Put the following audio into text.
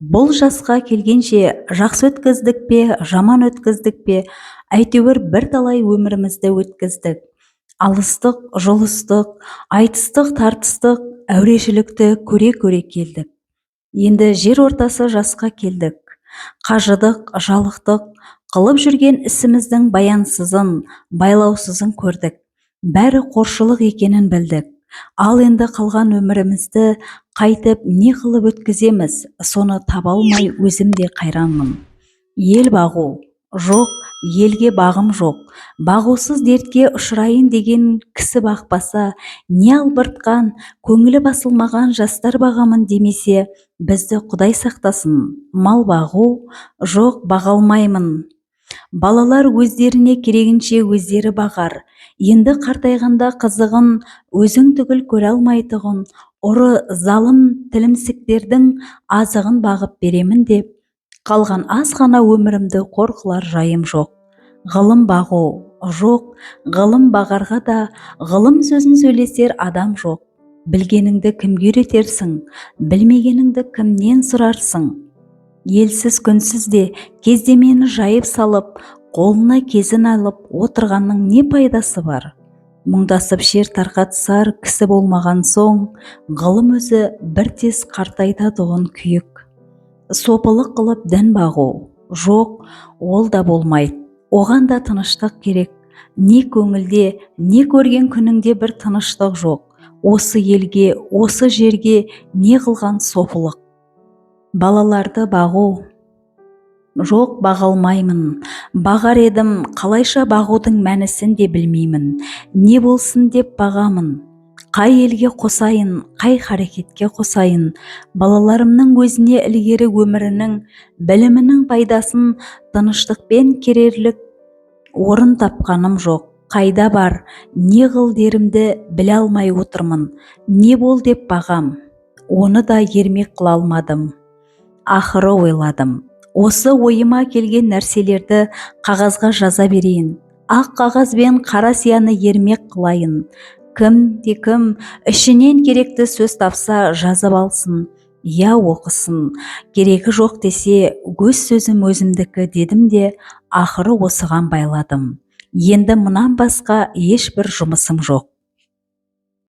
Бұл жасқа келгенше жақсы өткіздік пе, жаман өткіздік пе, әйтеуір бірталай өмірімізді өткіздік. Алыстық, жұлыстық, айтыстық, тартыстық, әурешілікті көре-көре келдік. Енді жер ортасы жасқа келдік. Қажыдық, жалықтық, қылып жүрген ісіміздің баянсызын, байлаусызын көрдік. Бәрі қоршылық екенін білдік. Ал енді қалған өмірімізді қайтіп не қылып өткіземіз, соны таба алмай өзім де қайранмын. Ел бағу жоқ, елге бағым жоқ. Бағусыз дертке ұшырайын деген кісі бақпаса, не албыртқан, көңілі басылмаған жастар бағамын демесе, бізді Құдай сақтасын. Мал бағу жоқ, баға алмаймын. Балалар өздеріне керегінше өздері бағар. Енді қартайғанда қызығын өзің түгіл көре алмайтұғын ұры залым тілімсіктердің азығын бағып беремін деп, қалған аз ғана өмірімді қор қылар жайым жоқ. Ғылым бағу жоқ, ғылым бағарға да ғылым сөзін сөйлесер адам жоқ. Білгеніңді кімге үйретерсің, білмегеніңді кімнен сұрарсың? Елсіз күнсіз де кездемені жайып салып, қолына кезін алып отырғанның не пайдасы бар? Мұңдасып шер тарқатысар кісі болмаған соң, ғылым өзі бір тез қартайтатұғын күйік. Сопылық қылып дін бағу жоқ, ол да болмайды. Оған да тыныштық керек. Не көңілде, не көрген күніңде бір тыныштық жоқ. Осы елге, осы жерге не қылған сопылық? Балаларды бағу жоқ, баға алмаймын. Бағар едім, қалайша бағудың мәнісін де білмеймін. Не болсын деп бағамын? Қай елге қосайын, қай харекетке қосайын? Балаларымның өзіне ілгері өмірінің, білімінің пайдасын тыныштықпен керерлік орын тапқаным жоқ. Қайда бар, не қыл дерімді біле алмай отырмын. Не бол деп бағам? Оны да ермек қыла алмадым. Ақыры ойладым. Осы ойыма келген нәрселерді қағазға жаза берейін. Ақ қағаз бен қара сияны ермек қылайын. Кім де кім ішінен керекті сөз тапса, жазып алсын, я оқысын. Керегі жоқ десе, өз сөзім өзімдікі дедім де, ақыры осыған байладым. Енді мұнан басқа ешбір жұмысым жоқ.